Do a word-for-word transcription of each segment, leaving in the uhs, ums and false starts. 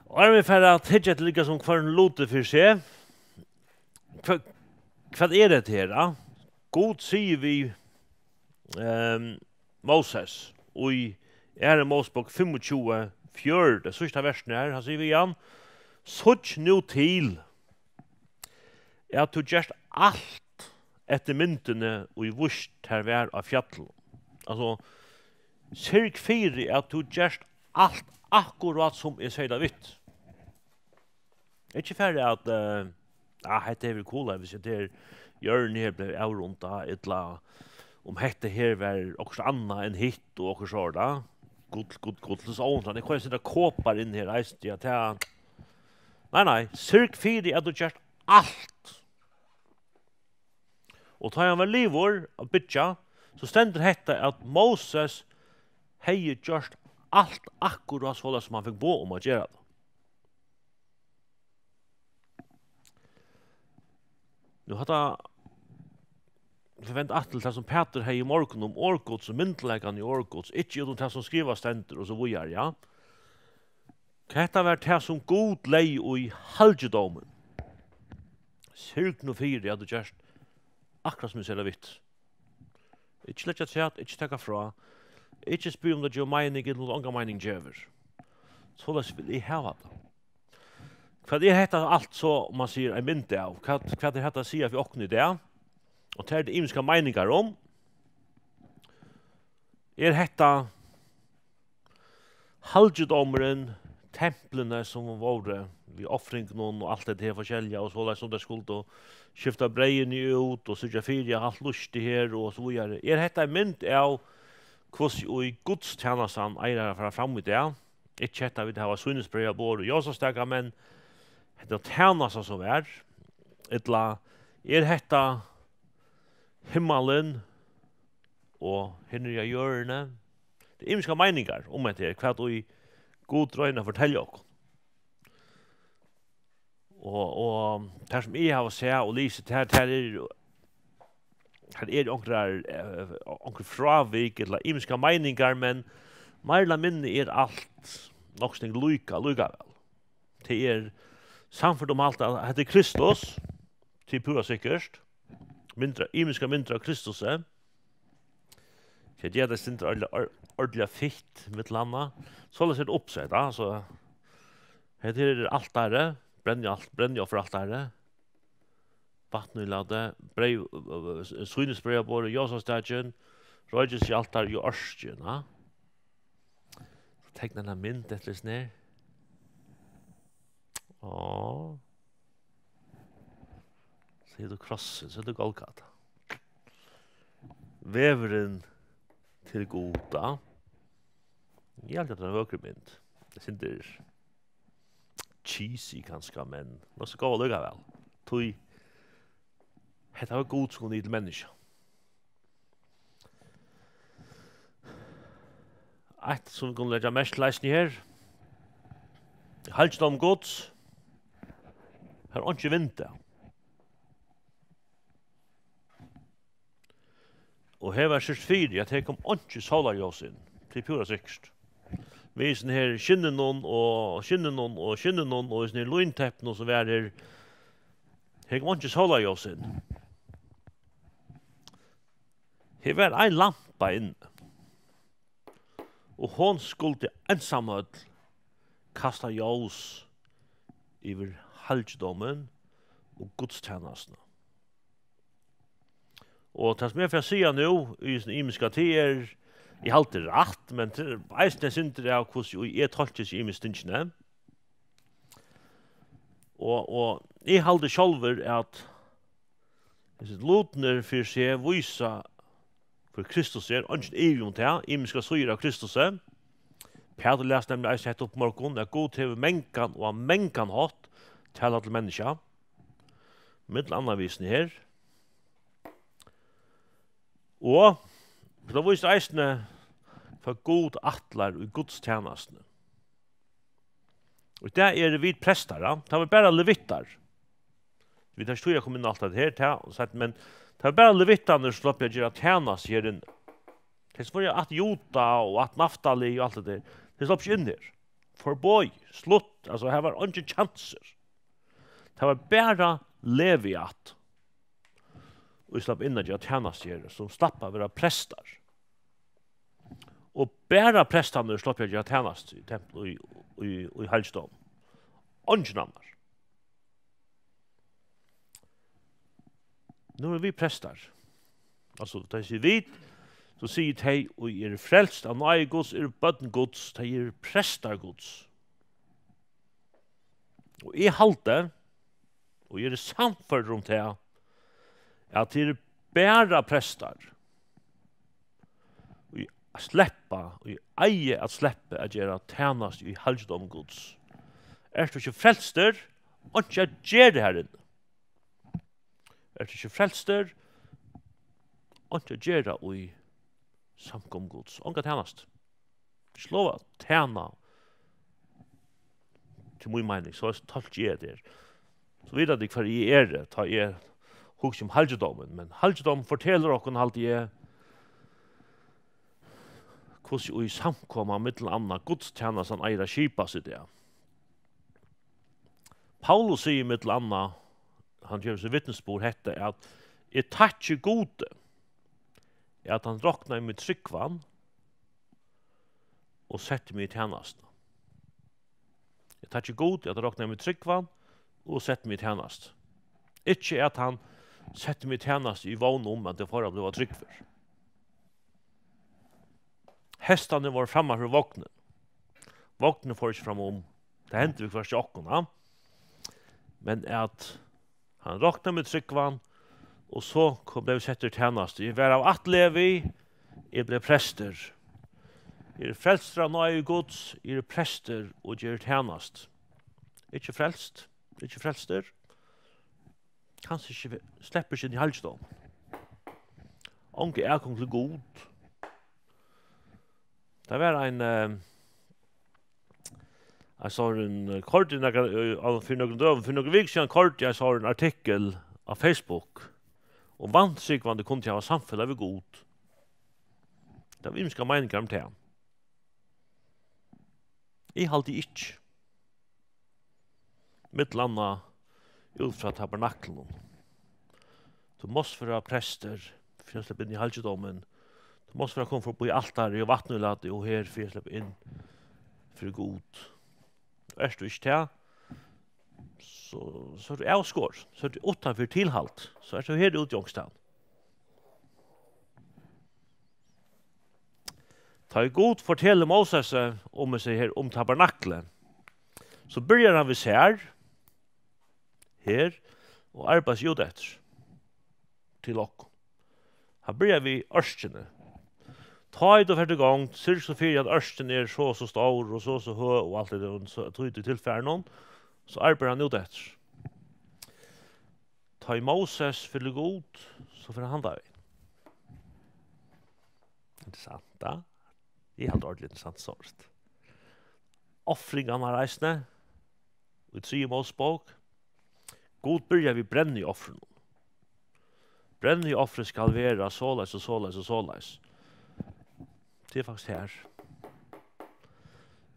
Og vit fara at hyggja til líka sum hvønn luti fyri seg. Hvat, hvat er hetta her, da? Gud sigur við, ehm, Moses í Aðru Mósebók fimmogtjúgu fjøruti, síðsta versið her, hann sigur við hann: "Síggj nú til, at tú gert alt eftir myndini, ið víst tær var á fjallinum." Altso, syrg fyri, at tú gert alt akkurát, sum eg segði tær við. Ikki fara at, eh, "Ah, hetta her er cool, hvis hetta her hjørnið her bleiv avrundað, ella um hetta her var okkurt annað enn hitt og okkurt sovorðið." Gull, gull, gull, so óvant, eg koyri seg kopar inn her, eisini, ja, tað. Nei, nei, syrg fyri, at tú gert alt. Og tá hann var liðugur at byggja, so stendur hetta, at Moses hevði gjørt alt akkurát soleiðis, sum hann fekk boð um at gera tað. Nú, hatta, vit venda aftur til tað, sum Pætur hevði í morgun um orð Guds og myndugleikan í orð Guds, ikki út um tað, sum skrivað stendur, og so víðari, ja. Hetta var tað, sum Gud legði í halgidómin. Syrg nú fyri, at tú gert akkurát, sum eg segði við. Ikki leggja afturat, ikki taka frá, ikki spyrja um tað gevur meining, ella um onga meining gevur. Soleiðis vil eg hava tað. Hvat er hetta alt so, um man sigur, ein mynd av? Hvat, hvat er hetta at siga fyri okkum í dag? Og tað eru ymiskar meiningar um. Er hetta halgidómurin, templini sum vóru við ofringunum og alt hetta her forskelliga, og soleiðis sum tey skuldu skifta breyðini út og syrgja fyri, at alt lýsti her og so víðari. Er hetta ein mynd av, hvussu í gudstænastan eigur at fara fram í dag? Ikki hetta, vit hava sýnisbreyðaborð og ljósastakan, men hetta tænastan sum var, ella er hetta himmalin og hinir á jørðini? Tað eru ymiskar meiningar um hetta her, hvat ið Gud roynir at fortelja okkum. Og, og tað, sum eg havi sæð og lisið, tað, tað er, tað er onkrar, eh, onkur frávik ella ymiskar meiningar, men meir ella minni er alt nokk so líka, líkavæl. Tað er samført um alt, at hetta er Kristus, tað er púra sikkurt. Myndir, ymiskar myndir av Kristusi. Tað er tað, sum er ordiliga, or-, ordiliga fitt, millum annað. Soleiðis er tað uppsett, altso. Hetta her er altarið, brenni-, alt-, brenniofferaltarið. Vatnýlata, breyð-, sýnisbreyðaborðið, ljósastakin, roykilsialtarið og ørkin, ha? Tekna eina mynd eftir hesum her. Á. Sær tú krossin, sær tú Golgata. Vegurin til Guda. Eg haldi, at tað er ein vøkur mynd. Tað er sindur cheesy kanska, men nokk so góð allíkavæl. Tí hetta var Gud, sum kom niður til menniskju. Eitt, sum vit kunnu leggja merki til eisini her, halgidómur Guds, har er einki vindi. Og her var syrgt fyri, at her kom einki sólarljós inn. Tað er púra sikkurt. Við hesum her skinninum og skinninum og skinninum og hesum her línteppinum, sum var her, her kom einki sólarljós inn. Her var ein lampa inni, og hon skuldi einsamøll kasta ljós yvir halgidómin og gudstænastuna. Og tað, sum eg fari at siga nú, í hesum ymiska, tað er, eg haldi rætt, men tað er eisini eitt sindur av, hvussu eg tolki hesi ymisku tingini. Og, og eg haldi sjálvur, at hesir lutirnir fyri seg vísa, hvør Kristus er, eingin ivi um tað, ymiskar síður av Kristusi. Pætur las nemliga eisini hetta upp í morgun, at Gud hevur mangan og á mangan hátt talað til menniskja. Millum annað við hesum her. Og tað vísir eisini, hvat Gud ætlar í gudstænastuni. Og í dag eru vit prestar, ja. Tað var bara levittar. Vit hava ikki tíð at koma inn á alt hetta her, tað, og seinni, men tað var bara levittarnir, sum sluppu at gera tænastu her inni. Tey, sum vóru ætt Juda og ætt Naftali og alt hetta her, tey sluppu ikki inn her. forboðið, slutt, altso, har var eingin kjansur. Tað var bara Leviat, ið slapp inn at gera tænastu her, sum slapp at vera prestar. Og bara prestarnir sluppu at gera tænastu í templ-, í, í, í halgidóminum. Eingin annar. Nú eru vit prestar. Altso, tá eg sigi vit, so sigi eg tey, ið eru frelst av náði Guds, eru børn Guds, tey eru prestar Guds. Og eg haldi, og eg eri sannførdur um tað, at tað eru bara prestar, ið sleppa, ið eiga at sleppa at gera tænastu í halgidómi Guds. Ert tú ikki frelstur, einki at gera har inni. Ert tú ikki frelstur, einki at gera í samkomu Guds. Onga tænastu. Ikki lov at tæna. Til mín meining, so tolki eg tað her. So vita tit, hvar eg eri, tá eg hugsi um halgidómin. Men halgidómin fortelur okkum, haldi eg, hvussu í samkoma millum annað gudstænastan eigur at skipast í dag. Paulus sigur millum annað, hann gevur seg vitnisburð hetta, at eg takki Gudi, at hann roknaði meg trúgvan og setti meg í tænastuna. Eg takki Gud, at hann roknaði meg trúgvan og setti meg í tænastu. Ikki at hann setti meg í tænastu í vón um, at eg fór at blíva trúgvur. Hestarnir vóru framman fyri vognin. Vognin fór ikki fram um. Tað hendi viðhvørt hjá okkum, ja. Men at hann roknaði meg trúgvan, og so kom, bleiv eg settur í tænastu. Eg var av ætt Levi, eg bleiv prestur. Eg eri frelstur av náði Guds, eg eri prestur og geri tænastu. Ikki frelst, ikki frelstur. Kanst ikki ve-, sleppur ikki inn í halgidóm. Onga atgongd til Gud. Tað var ein, eh, ein sovorðin, eh, koyrdi nakrar, eh, á, fyri nøkrum døgum, fyri nøkrum vikum síðan koyrdi eg ein sovorðin artikul á Facebook, um vantrúgvandi kundi hava samfelag við Gud. Tað eru ymskar meiningar um tað. Eg haldi ikki. Millum annað út frá tabernaklinum. Tú mást vera prestur fyri at sleppa inn í halgidómin. Tú mást vera komin forbi altarið og vatnýlati og her fyri at sleppa inn fyri Gud. Ert tú ikki tað, so, so ert tú avskorin, so ert tú uttan fyri tilhald, so ert tú her úti onkustaðni. Tá ið Gud fortelur Mósesi um hesi her, um tabernaklið, so byrjar hann við sær her og arbeiðir seg út eftir til okkum. Hann byrjar við ørkini. Tá ið tú fert í gongd, syrg so fyri, at ørkin er so og so stór og so og so høg og alt det der, so at tú í tilfarinum, so arbeiðir hann út eftir. Tá ið Móses fylgir Gud, so fer hann handan vegin. Interessant, ja. Eg haldi ordiliga interessant, sovorðið. Ofringarnar eisini, í triðju Mósebók. Gud byrjar við brenniofrinum. Brenniofrið skal vera soleiðis og soleiðis og soleiðis. Tað er faktiskt her.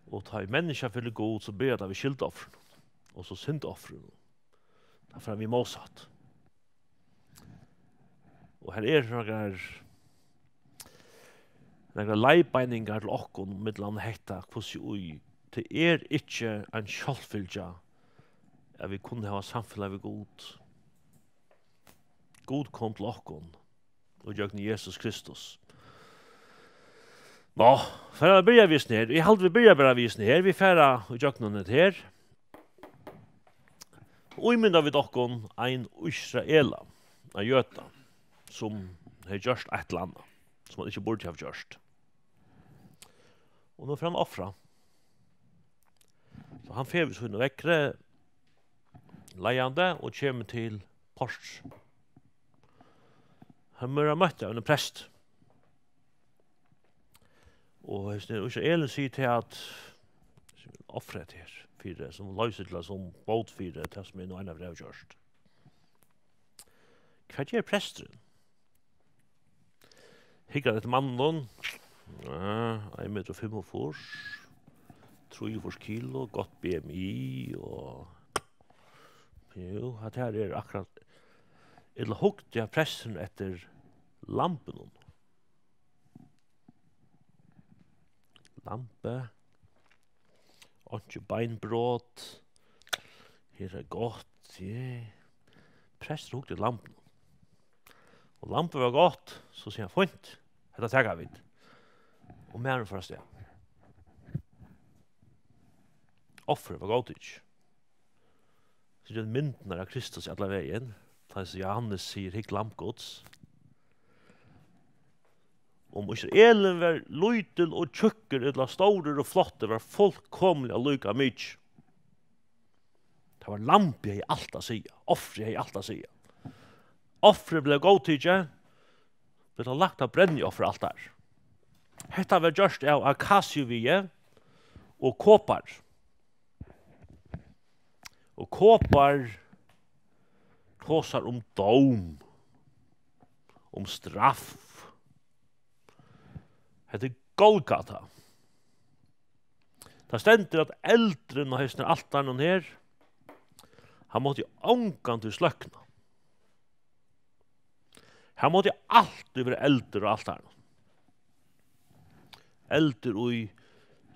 Og tá ið menniskjan fylgir Gud, so byrjar tað við skylduofrinum. Og so syndofrinum. Tað fer við Mósat. Og her eru nakrar, nakrar leiðbeiningar til okkum, millum annað hetta, hvussu í, tað er ikki ein sjálvfylgja, at vit kunnu hava samfelag við Gud. Gud kom til okkum og gjøgnum Jesus Kristus. Nå, fara vit byrja við hesum her. Eg haldi, vit byrja bara við hesum her. Vit fara í gjøgnum hetta her. Ímynda vit okkum ein Ísraela, ein jøda, sum hevði gjørt eitt ella annað, sum hann ikki burdi hava gjørt. Og nú fer hann at ofra. So hann fer við sínum veðri leiðandi og kemur til portrið. Hann verður møttur av einum presti. Og hesin Ísraelin sigur til at, sum ofra hetta her fyri, sum loysir til, sum bót fyri tað, sum eg nú einaferð havi gjørt. Hvat ger presturin? Hyggur hann eftir manninum? Ja, ein metur og fimmogfýrs. Trýogfýrs kilo, gott B M I og, jú, hatta her er akkurát, ella hugdi hann prestur eftir lambinum? Lambi, einki beinbrot, her er gott, ja. Prestur hugdi eftir lambinum. Og lambið var gott, so sigur hann, fínt, hetta taka vit. Og maðurin fór avstað. Ofrið var góðtikið. So er myndirnar av Kristus allan vegin. Tá ið Jóhannes sigur, hygg, lamb Guds. Um Ísraelin var lítil og tjúkkur, ella stórur og flottur, var fullkomiliga líka mikið. Tað var lambið hevði alt at siga. Ofrið hevði alt at siga. Ofrið bleiv góðtikið, bleiv tað lagt á brenniofferaltar. Hetta var gjørt av akasiuviði og kopar. Og kopar tosar um dóm, um straff. Hetta er Golgata. Tað stendur, at eldurin á hesum altarinum her, hann mátti ongantíð sløkna. Har mátti altíð vera eldur á altarinum. Eldur, ið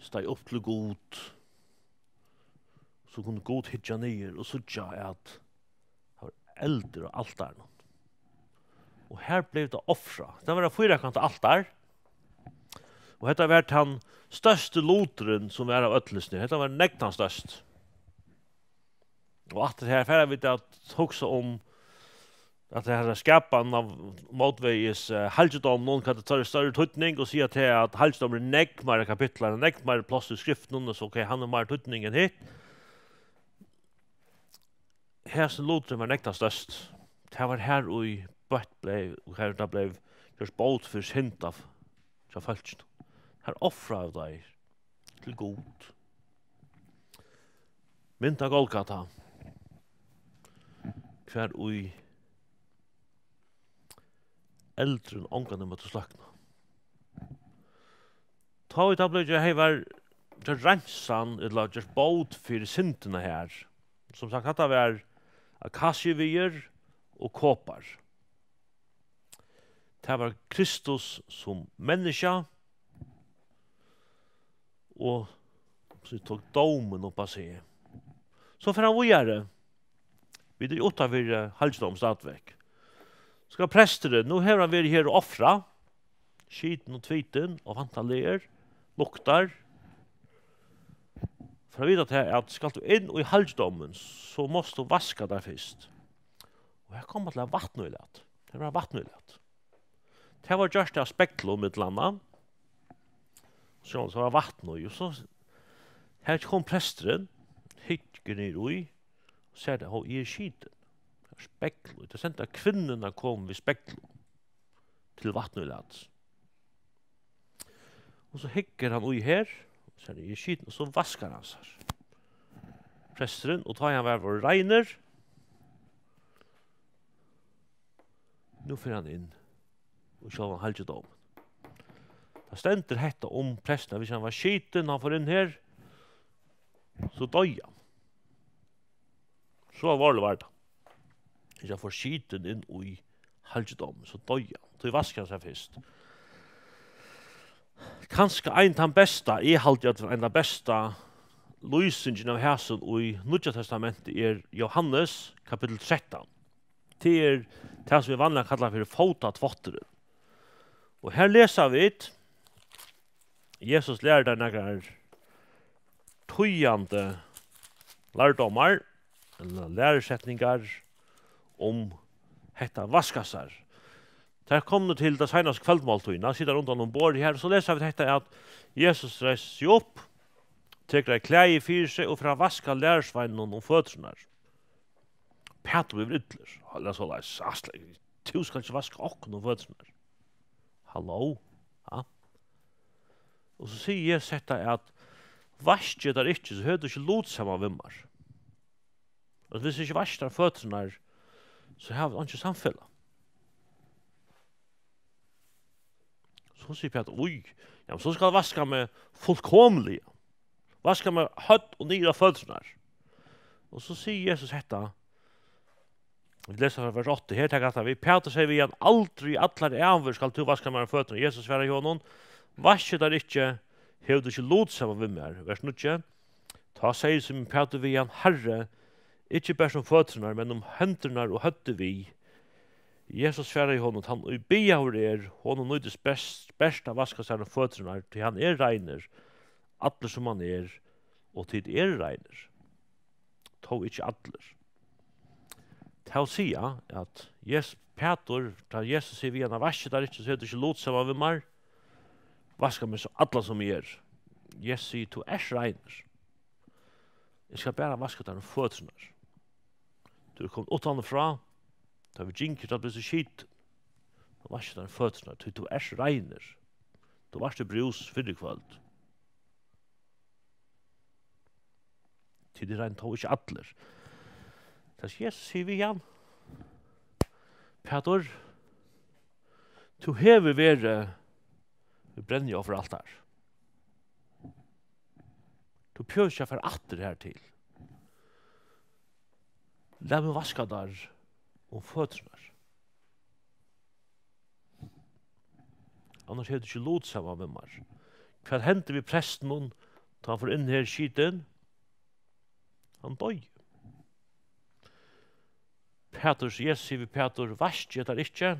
steig upp til Gud. So kundi Gud hyggja niður og síggja, at har var eldur á altarinum. Og har bleiv tað ofrað. Tað var eitt fýrakantað altar. Og hetta var tann størsti luturin, sum var av øllum. Hetta var nógv tann størsti. Og aftur her fara vit at hugsa um, at tað her at skapa av mótvegis, eh, halgidóminum, hvat tað hevur størri týdning, og siga til at halgidómur er nógv meira kapitlar, nógv meira pláss í skriftunum, og so, ok, hann hevur meira týdning enn hitt. Hesin luturin var nógv tann størsti. Tað var har, ið bøtt bleiv, og har tað bleiv gjørt bót fyri synd av, hjá fólkinum. Har ofraðu teir til Gud. Mynd av Golgata, hvar ið eldurin ongantíð mátti sløkna. Tá ið tað bleiv, hey, var gjørd reinsan, ella gjørt bót fyri syndina her. Sum sagt, hatta var akasiuviður og kopar. Tað var Kristus sum menniskja, og so tók dómin upp á seg. So fer hann víðari. Vit eru uttanfyri, eh, halgidómin stadigvekk. Skal presturin, nú hevur hann verið her og ofrað, skitin og tvitin og vantaligur, luktar. For at vita tað, at skalt tú inn í halgidómin, so mást tú vaska tær fyrst. Og her koma til vatn ílat. Her var vatn ílat. Tað var gjørt av speglum, millum annað. So, so var vatn í, og so, her kom presturin, hyggur niður í, og sær tað, hó, eg eri skitin. Her er spegl í. Tað stendur, at kvinnurnar komu við speglum til vatn ílat. Og so hyggur hann í her, og sær, eg eri skitin, og so vaskar hann sær. Presturin, og tá hann var vorðin reinur, nú fer hann inn í sjálvan halgidómin. Tað stendur hetta um prestin, at hvis hann var skitin, hann fór inn her, so doyði hann. So alvorligt var tað. Hvis hann fór skitin inn í halgidómin, so doyði hann. Tí vaskar hann sær fyrst. Kanska ein tann besta, eg haldi, at ein tann besta lýsingin av hasum í Nýggja Testamenti er Jóhannes, kapittul trettan. Tað er tað, sum vit vanliga kalla fyri fótatvátturin. Og her lesa vit, Jesus lærir teir nakrar týðandi lærdómar, ella lærusetningar um hetta vaska sær. Teir komnu til ta seinastu kvøldmáltíðina, sita rundan um borðið her, og so lesa vit hetta, at Jesus reisir seg upp, tekur eitt klæði fyri seg og fer at vaska lærisveinunum um føturnar. Pætur blívur illur. Hann er soleiðis, "Asle, tú skalt ikki vaska okkum um føturnar." Halló? Ha? Og so sigur Jesus hetta, at vaski eg tær ikki, so hevur tú ikki lut saman við mær. Og hvis tú ikki vaskir tær føturnar, so hava vit einki samfelag. So sigur Pætur, oj, ja, men so skal vaska meg fullkomiliga. Vaska mær høvd og niður á føturnar. Og so sigur Jesus hetta. Vit lesa frá vers átta. Her taka hatta við. Pætur segði við hann: Aldri í allar ævir skalt tú vaska mær um føturnar. Jesus svaraði honum: Vaski tær ikki, hevur tú ikki lut saman við mær. Vers níggju. Tá segði Símun Pætur við hann: Harri, ikki bert um føturnar, men um hendurnar og høvdið við. Jesus svaraði honum: Tann ið biðjaður er, honum nýtist best, bert at vaska sær um føturnar, tí hann er reinur, allur sum hann er, og tit eru reinir, tó ikki allir. Tað vil siga, at Jesus, Pætur, tá Jesus sigur við hann: Vaski tær ikki, so hevur tú ikki lut saman við mær, vaska meg so allan sum eg eri. Jesus sigur: Tú ert reinur. Eg skal bara vaska tær um føturnar. Tú ert komin uttanfrá, tá vit gingu, tá blivu so skitin. Nú vaski tær um føturnar, tí tú ert reinur. Tú vart í brús fyrr í kvøld. Tit eru rein, tó ikki allir. Tað Jesus sigur við hann: Pætur, tú hevur verið við brenniofferaltar. Tú behøvir ikki at fara aftur hartil. Lat meg vaska tær um føturnar. Annars hevur tú ikki lut saman við mær. Hvat hendi við prestinum, tá hann fór inn her skitin? Hann doyði. Pætur, Jesus sigur við Pætur: Vaski eg tær ikki?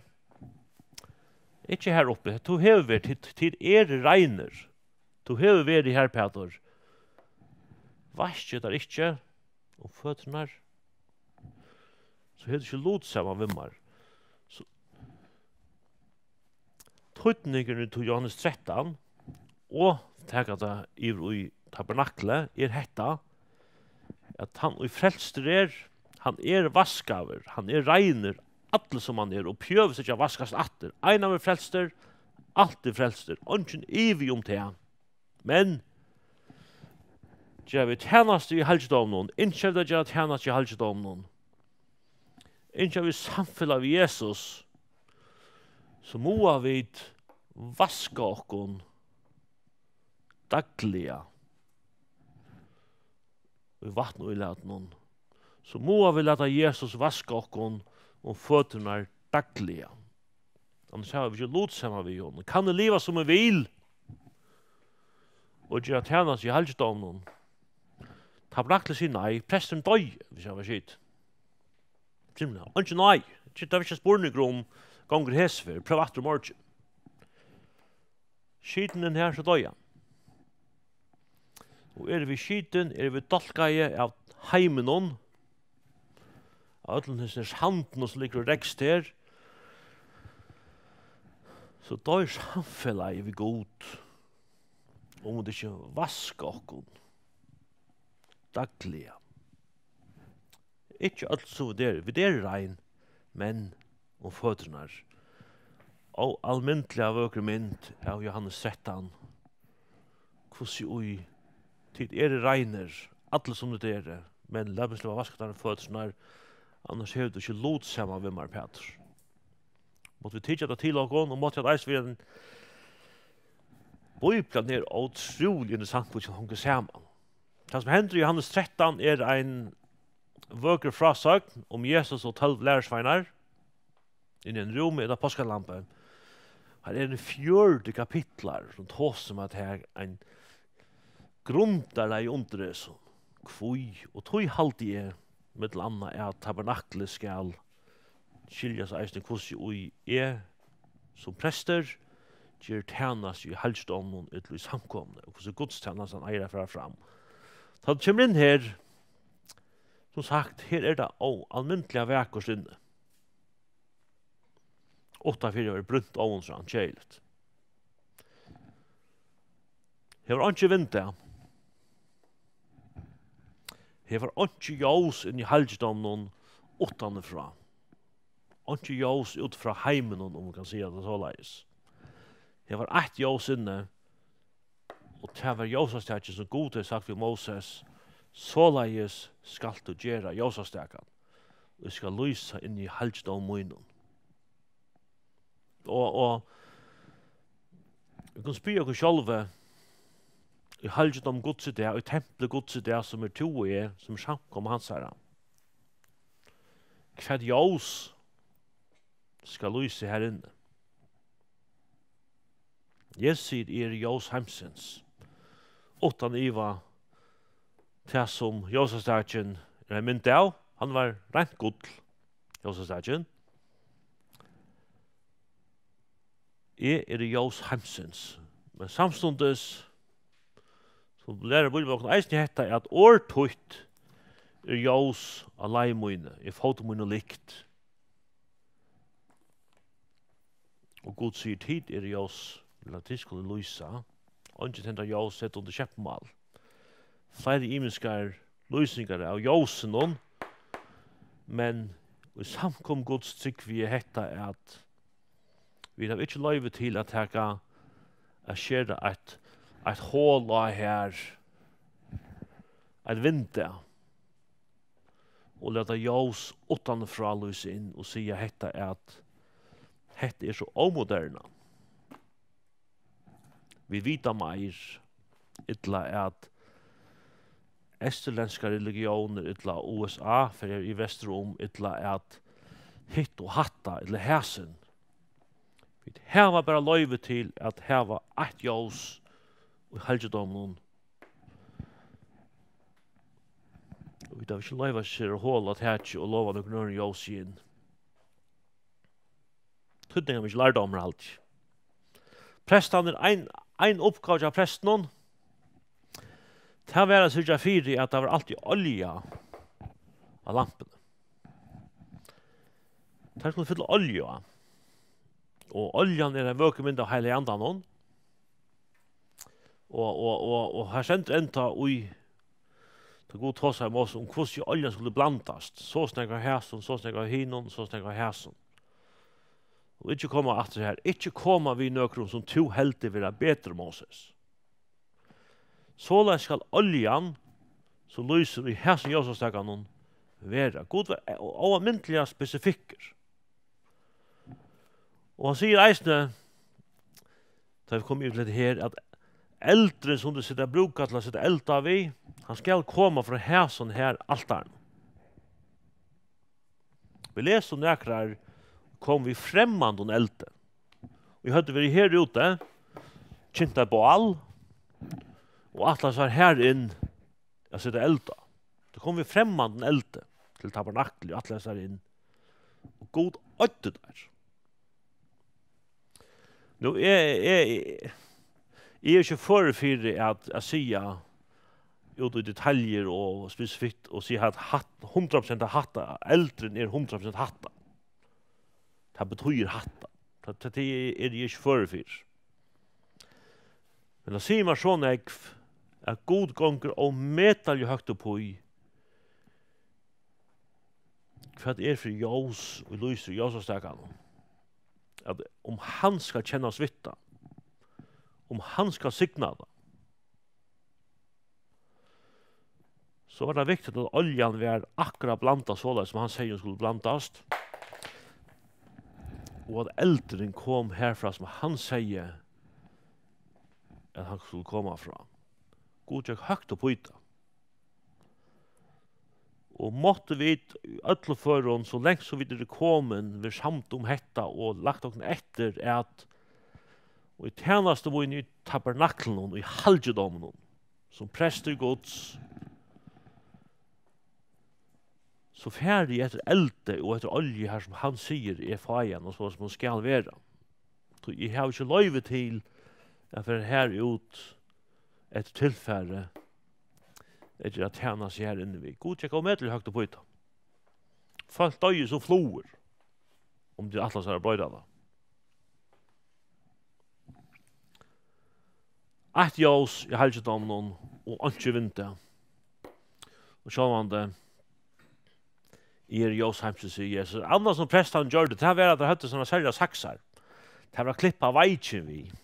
Ikki har uppi. Tú hevur verið, tit, tit eru reinir. Tú hevur verið har, Pætur. Vaski eg tær ikki um føturnar, so hevur tú ikki lut saman við mær. So, týdningurin í Johannes trettan, og taka tað yvir í tabernaklið, er hetta, at hann, ið frelstur er, hann er vaskaður, hann er reinur, allur sum hann er, og behøvist ikki at vaskast aftur. Ein hann er frelstur, altíð frelstur, eingin ivi um tað. Men gera vit tænastu í halgidóminum, ynskja vit at gera tænastu í halgidóminum, ynskja vit samfelag við Jesus, so muga vit vaska okkum dagliga í vatnýlatinum, so muga vit lata Jesus vaska okkum um føturnar dagliga. Annars hava vit ikki lut saman við honum. Kann eg liva sum eg vil og gera tænastu í halgidóminum? Tabernaklið sigur nei. Presturin doyði, hvis hann var skitin. Simpelthen. Eingin nei. Tað var ikki spurningur um, gongur hesa ferð, prøv aftur í morgin. Skitin er her, so doyði hann. Og eru vit skitin, eru vit dálkaði av heiminum, av øllum hesum sandinum, sum liggur og rekst her, so doyr samfelagið við Gud, um vit ikki vaska okkum dagliga. Ikki øll sum vit eru. Vit eru rein, men um føturnar. Óalmindiliga vøkur mynd av Johannes trettan. Hvussu í, tit eru reinir, allir sum tit eru, men lat meg sleppa at vaska tær um føturnar, annars hevur tú ikki lut saman við mær, Pætur. Máttu vit tikið hetta til okkum, og mátti hetta eisini vera ein, Bíblian er ótrúliga interessant, hvussu hon hongur saman. Tað, sum hendir í Johannes trettan, er ein vøkur frásøgn um Jesus og tólv lærisveinar. Inni í einum rúmi er tað páskalambið. Her eru fjøruti kapitlar, sum tosa um, at her ein grundarlagi undir hesum. Hví? Og tí haldi eg, millum annað, at tabernaklið skal skiljast eisini, hvussu í eg sum prestur ger tænastu í halgidóminum ella í samkomuni, og hvussu gudstænastan eigur at fara fram. Tá tú kemur inn her, sum sagt, her er tað óalmindiliga vakurt inni. Uttanfyri er brúnt óðins og keðiligt. Her var einki vindeygað. Her var einki ljós inn í halgidóminum uttanfrá. Einki ljós út frá heiminum, um man kann siga tað soleiðis. Her var eitt ljós inni, og tað var ljósastakið, sum Gud hevði sagt við Moses: Soleiðis skalt tú gera ljósastakan, og eg skal lýsa inn í halgidóm mínum. Og, og vit kunnu spyrja okkum sjálvi, í halgidómi Guds í dag, í templi Guds í dag, sum er tú og eg, sum er samkoma hansara. Hvat ljós skal lýsa her inni? Jesus sigur: "Eg eri ljós heimsins." Uttan iva, tað sum ljósastakin er ein mynd av, hann var reint gull, ljósastakin. "Eg eri ljós heimsins." Men samstundis, so lærir Bíbliubókin eisini hetta, at orð títt er ljós á leið míni, er fótum mínum lykt. Og Gud sigur: "Tit eru ljós, ella tit skulu lýsa." Eingin tendrar ljós, sett undir skeppumál. Fleiri ymiskar lýsingar av ljósinum, men í samkomu Guds trúgvi eg hetta, at vit hava ikki loyvi til at taka, at skera eitt, eitt hol á her, eitt vindeyga, og lata ljós uttanfrá lýsa inn og siga hetta, at hetta er so ómoderna. Vit vita meir, ella at eysturlendskar religiónir, ella U S A fer í vestur um, ella at hitt og hatta, ella hasin. Vit hava bara loyvi til at hava eitt ljós í halgidóminum. Og vit hava ikki loyvi at skera hol á takið og lova nøkrum øðrum ljós inn. Týdningarmikil lærdómur, haldi eg. Prestarnir, ein, ein uppgáva hjá prestunum, tað var at syrgja fyri, at tað var altíð olja á lampuni. Teir skuldu fylla olju á. Og oljan er ein vøkur mynd av Heilaga Andanum. Og, og, og, og her stendur enntá í, tá Gud tosar við Moses um, hvussu oljan skuldi blandast. So nógv av hasum, so nógv av hinum, so nógv av hasum. Og ikki koma aftur her. Ikki koma við nøkrum sum tú heldur vera betri, Moses. Soleiðis skal oljan, sum lýsir í hasum ljósastakanum, vera. Gud var ó-, óalmindiliga spesifikkur. Og hann sigur eisini, tá vit koma yvir til hetta her, at eldurin, sum tit seta, brúka til at seta eld á við, hann skal koma frá hasum her altarinum. Vit lesa um nakrar kom við fremmandum eldi. Og høvdu verið her úti, kynt eitt bál, og ætlaðu sær her inn at seta eld á. Tað kom við fremmandum eldi til tabernaklið og ætlaðu sær inn. Og Gud oyddi teir. Nú, eg, eg, eg eri ikki førur fyri at, at siga út í detaljur og spesifikt og siga at hatt, hundrað prosent av hatta, eldurin er hundrað prosent hatta. Tað betýðir hatta. Tað, tað, tað eri eg ikki førur fyri. Men tað sigur mær so nógv, at Gud gongur ómetaliga høgt upp í, hvat er fyri ljós, ið lýsir í ljósastakanum, at um hann skal kennast við tað, um hann skal signa tað, so var tað viktigt, at oljan var akkurát blandað soleiðis, sum hann segði, hon skuldi blandast, og at eldurin kom harfrá, sum hann segði, at hann skuldi koma frá. Gud gekk høgt upp í tað. Og máttu vit í øllum førum, so langt sum vit eru komin, verið samd um hetta og lagt okkum eftir, at í tænastu míni í tabernaklinum, í halgidóminum, sum prestur Guds, so fari eg eftir eldi og eftir olju, har sum hann sigur, eg fái hann, og so sum hon skal vera. Tí eg havi ikki loyvi til at fara har út eftir tilfari, eftir at tæna seg har inni við. Gud gekk ómetaliga høgt upp í tað. Fólk doyðu sum flugur, um tit ætla sær at broyta tað. Eitt ljós í halgidóminum og einki vindi. Og sjálvandi, eg eri ljós heimsins, sigur Jesus. Annað sum prestarnir gjørdu, tað var, at teir høvdu sovorðnar serligar saksar. Tað var at klippa veikin við.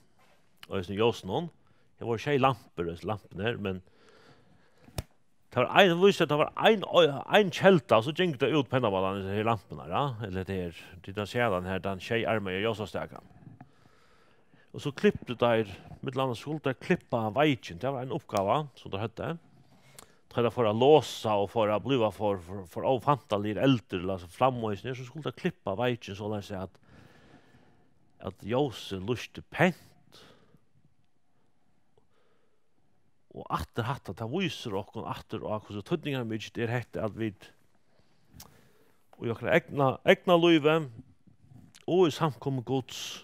Og í ljósinum, her vóru sjey lampur, hesi lampurnar, men tað var ein, vísti, at tað var ein, ein kelda, so gingu tað út pennaballarnir, hesi her lampurnar, ja? Ella hetta her, tit hava sæð tann her, tann sjeyarmaða ljósastakan. Og so kliptu teir, millum annað skuldu teir klippa veikin. Tað var ein uppgáva, sum teir høvdu. Tá teir fóru at losa og fóru at blíva for, for, for ófantaligir eldur, ella so framvegis, so skuldu teir klippa veikin, soleiðis at, at ljósið lýsti pent. Og aftur hatta, tað vísir okkum aftur á, hvussu týdningarmikið er hetta, at vit í okkara egna, egna lívi og í samkomu Guds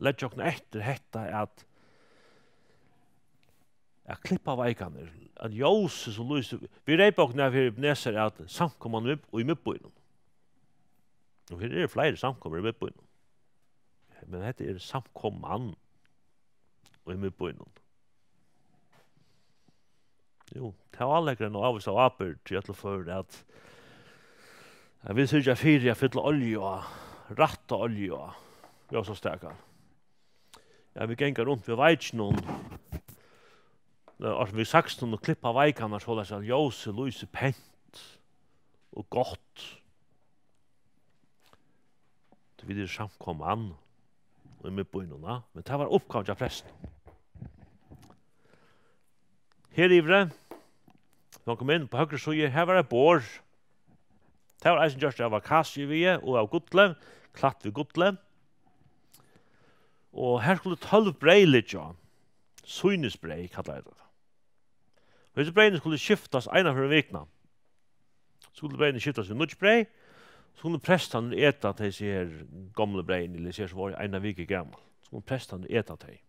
leggja okkum eftir hetta, at, at klippa veikarnar, at ljósið sum lýsir. Vit reypa okkum av her í Ebenezer, at samkoman í, í miðbýnum. Og her eru fleiri samkomur í miðbýnum. Men hetta er samkoman í miðbýnum. Jú, tað áleggur nú ávísa ábyrgd í øllum førum, at, at vit syrgja fyri at fylla olju á, rætta olju á ljósastakan. Ja, vit ganga runt við veikinum, ella við saksum og klippa veikarnar, soleiðis at ljósið lýsir pent og gott. Tí vit eru samkoman í miðbýnum, ja. Men tað var uppgávan hjá prestinum. Her yviri, tá hann kom inn á høgru síðu, her var eitt borð. Tað var eisini gjørt av akasiuviði og av gulli, klætt við gulli. Og her skuldu tólv breyð liggja á. Sýnisbreyð, kallaðu teir tað. Og hesi breyðini skuldu skiftast eina ferð um vikuna. Skuldu breyðini skiftast við nýggj breyð, so skuldu prestarnir eta tey, hesi her gomlu breyðini, ella hesi her sum vóru eina viku gamal. So skuldu prestarnir eta tey.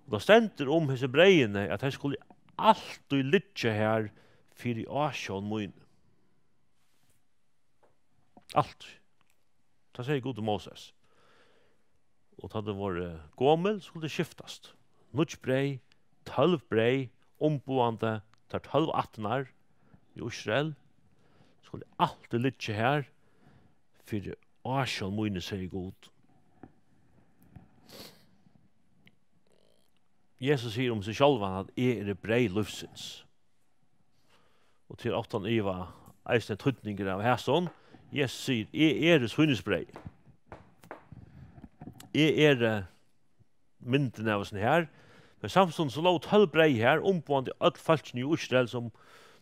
Og tað stendur um hesi breyðini, at tey skulu altíð liggja her fyri ásjón míni. Altíð. Tað segði Gud til Moses. Og tá tey vóru gomul, skuldu tey skiftast. Nýggj breyð, tólv breyð, umboðandi tær tólv ættirnar í Ísrael, skuldu altíð liggja her fyri ásjón míni, segði Gud. Jesus sigur um seg sjálvan, at eg eri breyð lívsins. Og til uttan iva eisini týdningur av hesum. Jesus sigur, eg eri sýnisbreyð. Eg eri myndin av hesum her. Men samstundis so lógu tólv breyð her, umboðandi øll fólkini í Ísrael, sum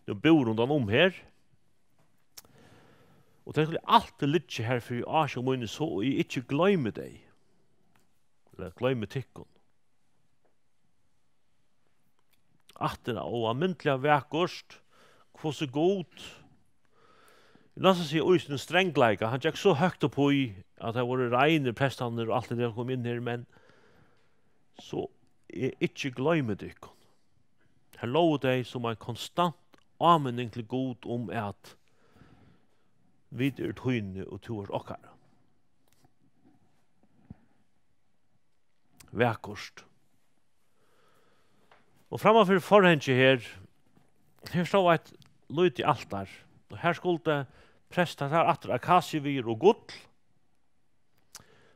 nú búðu rundan um her. Og tey skulu altíð liggja her fyri ásjón míni, so eg ikki gloymi tey. Ella gloymi tykkum. Aftur á óalmindiliga vakurt, hvussu Gud, eg næstan siga, í sínum strangleika, hann gekk so høgt upp í, at tað vóru reinir prestarnir og alt det der kom inn her, men so eg ikki gloymi tykkum. Her lógu tey sum ein konstant áminning til Gud um, at vit eru tíni og tú ert okkara. Vakurt. Og framman fyri forhangið her, her stóð eitt lítið altar. Og her skuldu prestar, her aftur akasiuviður og gull.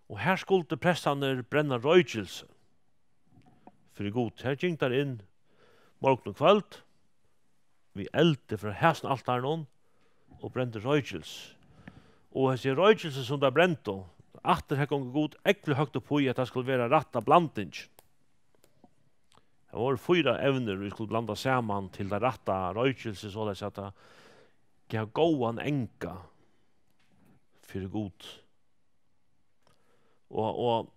Og her skuldu prestarnir brenna roykilsi fyri Gud. Her gingu teir inn morgun og kvøld við eldi frá hasum altarinum og brendu roykilsi. Og hesi roykilsi, sum teir brendu, aftur her gongur Gud ógvuliga høgt upp í, at tað skuldi vera rætta blanding. Tað vóru fýra evnir, ið skuldu blandast saman til tað rætta roykilsi, soleiðis at tað gav góðan anga fyri Gud. Og, og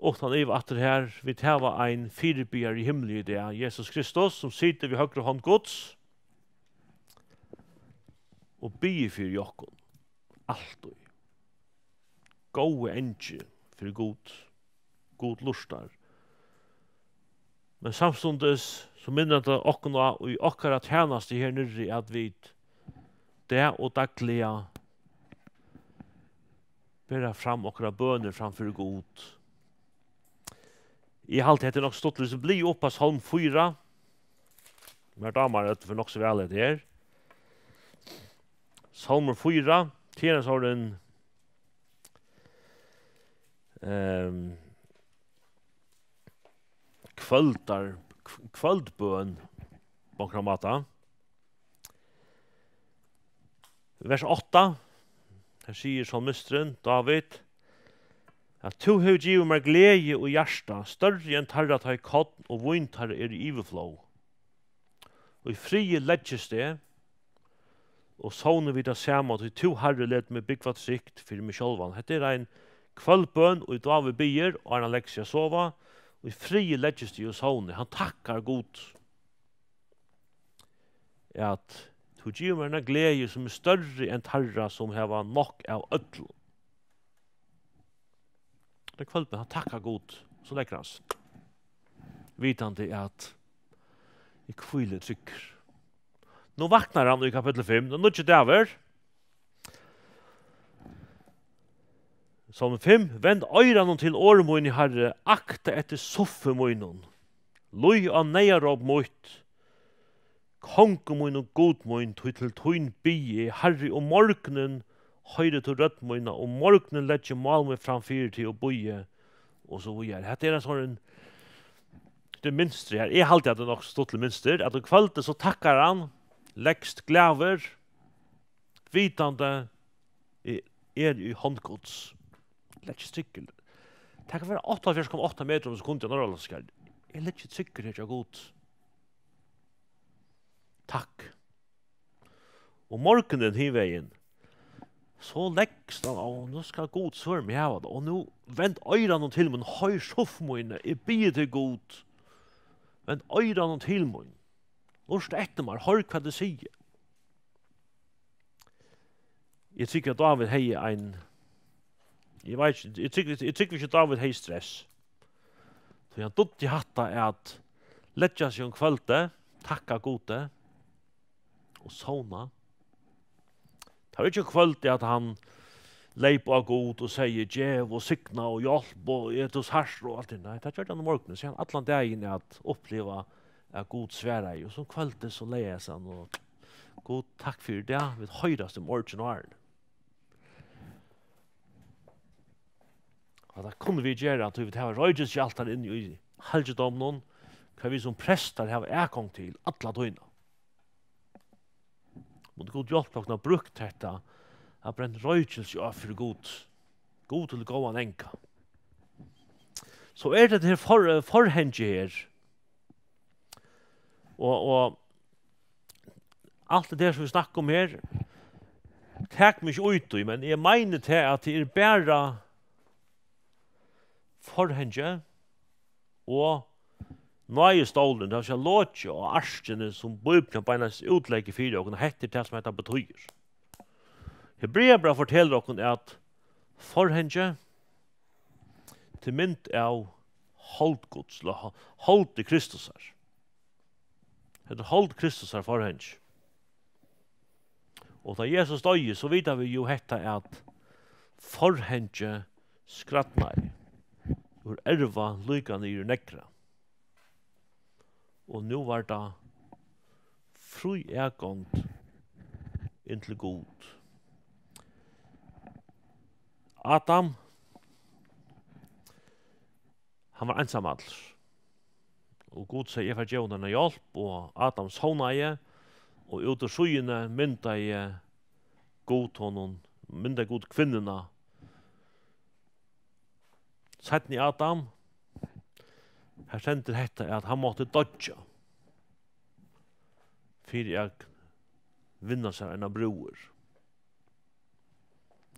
uttan iva aftur her, vit hava ein fyribiðara í himli í dag, Jesus Kristus, sum situr við høgru hond Guds og biður fyri okkum. Altíð. Góði angi fyri Gud. Gud lurtar. Men samstundis so minnir tað okkum á, í okkara tænastu her niðri, at vit dag og dagliga bera fram okkara bønir fram fyri Gud. Eg haldi, hetta er nokk stuttligt, so bli upp á Sálm fýra. Mær dámar, at tað fer nokk so væl, hetta her. Sálmur fýra, tað er ein sovorðin, ehm, kvøldar-, kv-, kvøldbøn, á onkran máta. Vers átta, her sigur sálmisturin, Dávid: at tú hevur givið mær gleði og hjarta, størri enn teirra, tá ið korn og vín teirra eru í yvirflóð. Í friði leggist eg og sovni við tað sama, tí tú, Harri, letur meg búgva trygt fyri meg sjálvan. Hetta er ein kvøldbøn, ið Dávid biður, áðrenn hann leggur seg at sova. Í friði leggist eg og sovni. Hann takkar Gud, at tú givur mær eina gleði, sum er størri enn teirra, sum hava nokk av øllum. Tað er kvøldbøn, hann takkar Gud, so leggur hann seg, vitandi at eg hvíli tryggur. Nú vaknar hann í kapittul fimm, tann nýggi dagur. Sálm fimm: Vend oyranum til orð míni, Harri, akta eftir suffi mínum. Líð á neyðaróp mítt, Kongur mín og Gud mín, tí til tín biði eg. Harri, um morgunin hoyrir tú rødd mína, um morgunin leggi eg mál mítt fram fyri teg og bíði, og so víðari. Hetta er ein sånn, hetta er mynstur her. Eg haldi, at tað er nokk stuttligt mynstur, at um kvøldið so takkar hann, leggst glaður, vitandi, eg er í hond Guds. Leggst tryggur. Tað kann vera áttaoghálvfjerðs komma átta metrar um sekundið á norðurlendskum. Eg leggi tryggur her hjá Gud. Takk. Og morgunin hin vegin, so leggst hann á, nú skal Gud svara meg hava tað. Og nú vend oyranum til mín, hoyr suff míni, eg biði teg, Gud. Vend oyranum til mín. Lurta eftir mær, hoyr hvat eg sigi. Eg trúgvi, at Dávid hevði ein, eg veit ikki, eg trúgvi, eg trúgvi ikki, at Dávid hevði stress. Tí hann dugdi hatta at leggja seg um kvøldið, takka Gudi og sovna. Tað var ikki um kvøldið, at hann leyp á Gud og segði: "Gev og signa og hjálp og et og sært" og alt det. Nei, tað gjørdi hann um morgunin. So hann allan dagin at uppliva, at Gud svaraði. Og so um kvøldið, so legði hann seg og: "Gud, takk fyri tað. Vit hoyrast í morgin árini." Og tað kunnu vit gera, tí vit hava roykilsskjaltar inni í halgidóminum, hvar vit sum prestar hava atgongd til alla tíðina. Mundi Gud hjálpa okkum at brúkt hetta, at brent roykilsi á fyri Gud. Gud til góðan anga. So er tað her for-, forhangið her. Og, og alt det der, sum vit snakka um her, tak meg ikki út í, men eg meini tað, at tað er bara forhangið og náðistólurin, tað vil siga lokið á arkini, sum Bíblian beinleiðis útleggur fyri okkum, og hetta er tað, sum hetta betýðir. Hebreabrævið fortelur okkum, at forhangið til mynd av hold Guds, ella ho-, holdi Kristusar. Hetta er hold Kristusar forhangið. Og tá Jesus doyði, so vita vit jú hetta, at forhangið skrædnaði úr erva líka niður í neðra. Og nú var tað frí atgongd inn til Gud. Adam, hann var einsamallur. Og Gud segði: "Eg fari at geva honum eina hjálp." Og Adam sovnaði, og út úr síðuni myndaði Gud honum, myndaði Gud kvinnuna. Seinni Adam, har stendur hetta, at hann mátti doyggja fyri at vinna sær eina brúður.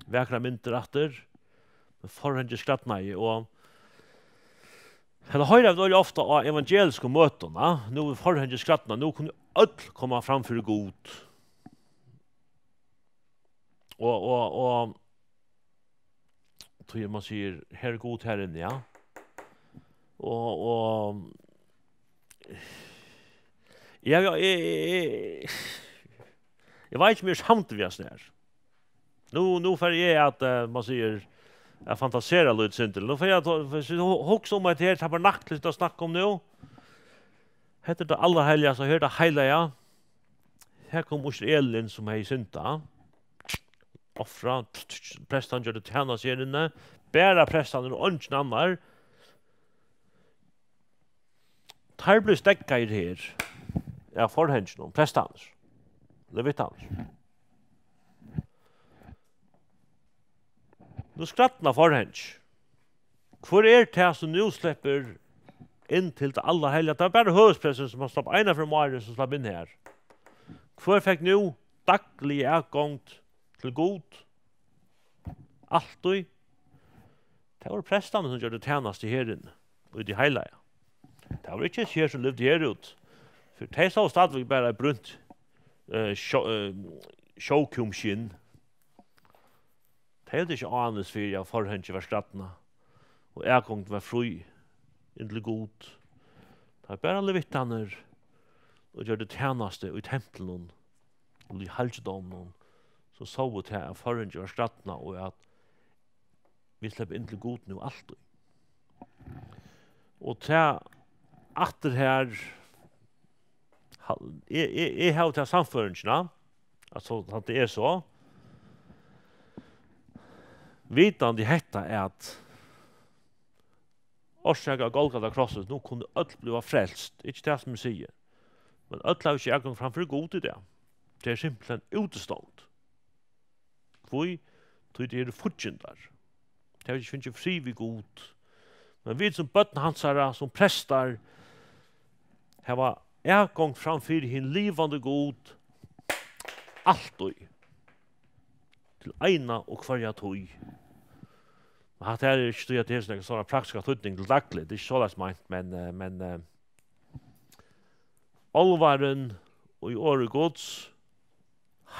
Vakrar myndir aftur, men forhangið skrædnaði, og hetta hoyra vit øgiliga ofta á evangeliskum møtum, a? Nú er forhangið skrædnað, nú kunnu øll koma fram fyri Gud. Og, og, og, tí man sigur: "Her er Gud her inni", ja. Og, og, ja, ja, eg, eg, eg, eg veit ikki, um eg eri samdur við hasum her. Nú, nú fari eg at, eh, man sigur, at fantasera lítið sindur. Nú fari eg at, hvis vit hu-, hugsa um at her tabernakl, vit snakka um nú, hetta er tað allarheiligaste, og her er tað heilaga. Her kom Ísraelin, sum hevði syndað. Ofra, prestarnir gjørdu tænastu her inni. Bara prestarnir og eingin annar. Teir blivu steðgaðir her av forhanginum, prestarnir, levitarnir. Nú skrædnar forhangið. Hvør er tað, sum nú sleppur inn til tað allarheiliga? Tað var bara høvuðspresturin, sum slapp eina ferð um árið, sum slapp inn har. Hvør fekk nú dagliga atgongd til Gud? Altíð. Tað vóru prestarnir, sum gjørdu tænastu her inni, í tí heilaga. Tað vóru ikki hesi her, sum livdu her út. Fyri tey sóu stadigvæk bara eitt brúnt, eh, sjó-, eh, sjókúmskinn. Tey høvdu ikki ánilsi fyri, at forhangið var skrædnað, og atgongdin var frí inn til Gud. Tað var bara levittarnir, ið gjørdu tænastu í templinum, og í halgidóminum, sum sóu tað, at forhangið var skrædnað, og at vit sleppa inn til Gud nú altíð. Og tað aftur her, ha-, eg, eg, eg havi ta sannføringina, at so, at tað er so, vitandi hetta, at orsakað av Golgata krossi, nú kunnu øll bliva frelst. Ikki tað, sum eg sigi. Men øll hava ikki atgongd fram fyri Gud í dag. Tað er simpelthen útistongd. Hví? Tí tey eru fíggindar. Tey hava ikki fingið frið við Gud. Men vit sum børn hansara, sum prestar, hava atgongd fram fyri hin livandi Gud altíð. Til eina og hvørja tíð. Men hatta her er ikki tí, at tað er so nakað stóran praktiskan týdning til dagligt. Tað er ikki soleiðis meint, men, eh, men, eh, álvarin í orði Guds,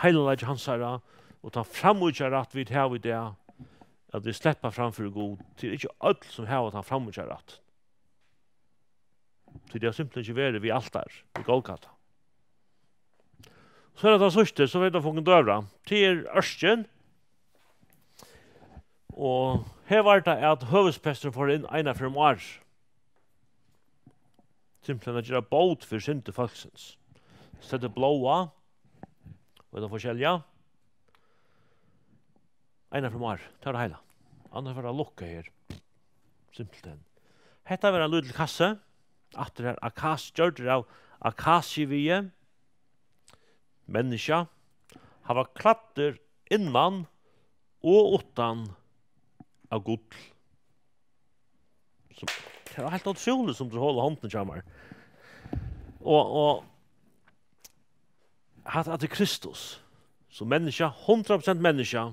heilagleiki hansara og tann framíhjárætt, vit hava í dag, at vit sleppa fram fyri Gud. Tað er ikki øll, sum hava tann framíhjárætt. Tí tey hava simpelthen ikki verið við altar, við Golgata. So er tað tað síðsta, so vit hava fingið døgurða. Tað er ørkin. Og her var tað, at høvuðspresturin fór inn eina ferð um ár. Simpelthen at gera bót fyri syndir fólksins. Setti blóð á, og tað forskelliga. Eina ferð um ár, tað var tað heila. Annars var tað lukkað her. Simpelthen. Hetta var ein lítil kassi. Aftur her, akas-, gjørdur av akasiuviði. Menniskja. Hann var klæddur innan og uttan av gull. Sum, tað er heilt ótrúligt, sum tú holar hondina hjá mær. Og, og hatta, at er Kristus, sum menniskja, hundrað prosent menniskja,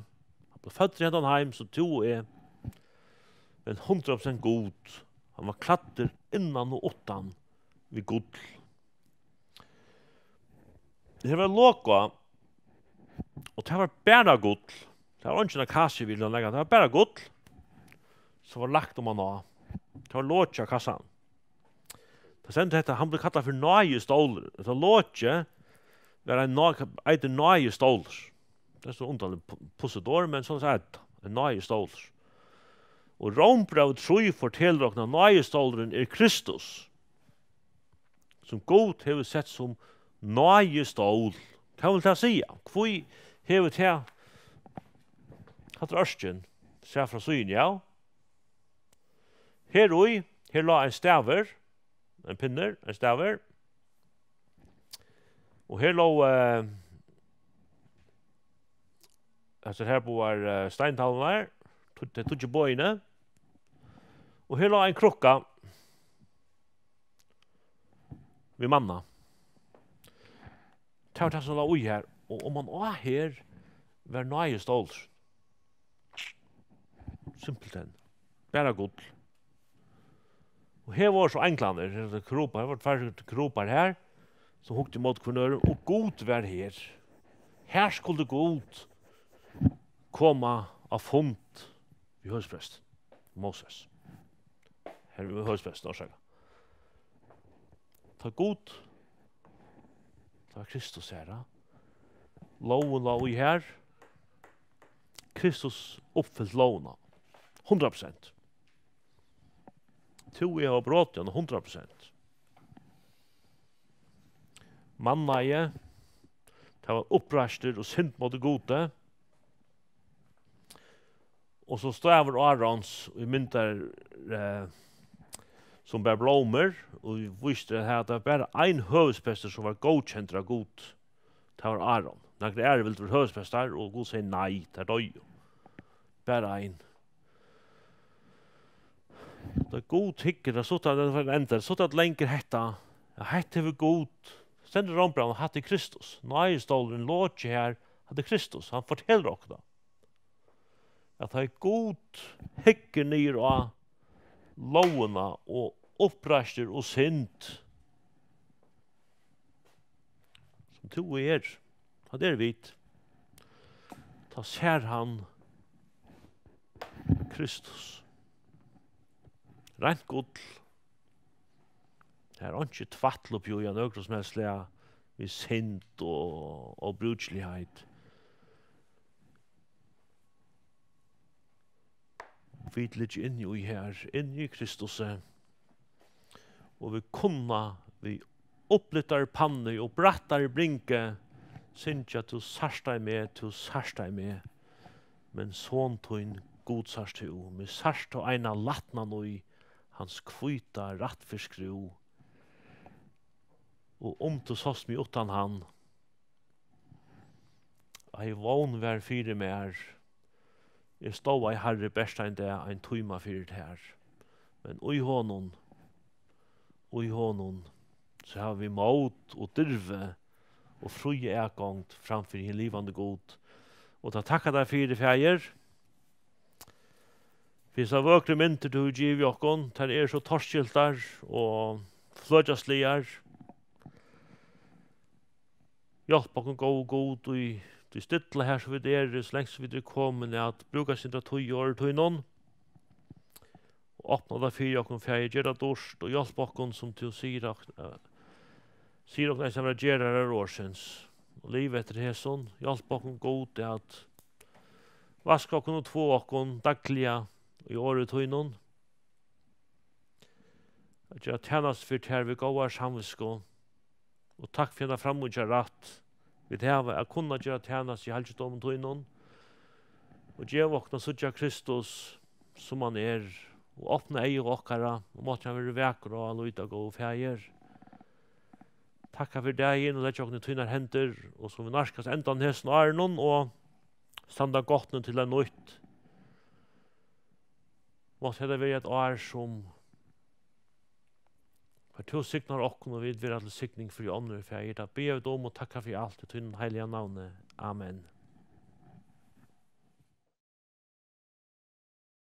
hann bleiv føddur í hendan heim, sum tú og eg, men hundrað prosent Gud. Hann var klæddur innan og uttan við gull. Her var lok á, og tað var bara gull. Tað var eingin akasiuviði ella nakað, tað var bara gull, sum var lagt oman á. Tað var lokið á kassan. Tað stendur hetta, hann bleiv kallaður fyri náðistólur. Hetta lokið var ein ná-, eitur náðistólur. Tað er so undarligt pu-, pussigt orð, men soleiðis er tað. Ein náðistólur. Og Rómbrævið trý fortelur okkum, at náðistólurin er Kristus, sum Gud hevur sett sum náðistól. Hvat vil tað siga? Hví hevur tað, hatta er ørkin, sæð frá síðuni, ja? Her í, her lá ein stavur, ein pinnur, ein stavur. Og her lógu, eh, hasar her báðar, eh, steintavlurnar, tu-, tey tíggju boðini. Og her lá ein krukka við manna. Tað var tað, sum lá í har. Og oman á her var náðistólur. Simpelthen. Bara gull. Og her vóru so einglarnir, her eru kerubbar, her vóru tveir kerubbar her, sum hugdu ímóti hvørjum øðrum, og Gud var her. Her skuldi Gud koma á fund við høvuðsprestin Moses. Her við høvuðsprestin, orsaka. Tá Gud, tá Kristus her, ja. Lógin lá í har. Kristus uppfylti lógina. Hundrað prosent. Tú og eg hava brotið hana hundrað prosent. Mannaði, tað var uppreisti og synd móti Gudi. Og so stavur Árons, ið myndar, eh, sum bar blómur, og vísti, at har var bara ein høvuðsprestur, sum var góðkendur av Gud. Tað var Áron. Nakrir aðrir vildu vera høvuðsprestar, og Gud segði nei, teir doyðu. Bara ein. Tá Gud hyggur, tað er so, at tað er ein enda, so, at lengur hetta, ja, hetta hevur Gud, stendur í Rómbrævinum, hatta er Kristus. Náðistólurin, lokið her, hatta er Kristus. Hann fortelur okkum tað. At tá Gud hyggur niður á lógina og uppreistir og synd, sum tú og eg eru, at eru vit, tá sær hann Kristus. Reint gull. Tað er einki tvætl uppi í, av nøkrum sum helst slag við synd og óbrúkiligheit. Vit liggja inni í her, inni í Kristusi. Og vit kunna við upplyftari pannu og brattari bringu syngja: Tú sært ei meg, tú sært ei meg, men son tín, Gud, sært tú. Men sært tú eina lætnan í hans hvíta rættfyrðsskrúð? Og um tú sást meg uttan hann, ei vón var fyri mær. Eg stóð ei, Harri, bert ein dag, ein tíma fyri tær. Men í honum, í honum, so hava vit mót og dirvi og fría atgongd fram fyri hin livandi Gud. Og tað takka tær fyri, Faðir, fyri hesar vøkru myndir, tú hevur givið okkum. Tær eru so torskiltar og fløkjasligar. Hjálp okkum, góði Gud, í tí stilla her, sum vit eru, so langt sum vit eru komin, at brúka eitt sindur av tíð í orði tínum. Og opna tað fyri okkum, Faðir, ger tað dýrt, og hjálp okkum, sum tú sigur ok-, eh, sigur okkum, eisini at vera gerarar orðsins. Og liva eftir hesum. Hjálp okkum, Gud, at vaska okkum og tváa okkum dagliga í orði tínum. At gera tænastu fyri tær við góðari samvitsku. Og takk fyri henda framíhjárætt, vit hava at kunna gera tænastu í halgidómi tínum. Og geva okkum at síggja Kristus, sum hann er, og opna eygu okkara, og mátti hann vera vakur á at líta, góði Faðir. Takka fyri dagin og leggja okkum í tínar hendur, og sum vit nærkast endan hesum árinum og standa gott nú til eitt nýtt. Mátti hetta vera eitt ár, sum har tú signar okkum og vit vera til signing fyri onnur, Faðir. Tað biðja vit um og takka fyri alt í tínum heilaga navni. Amen.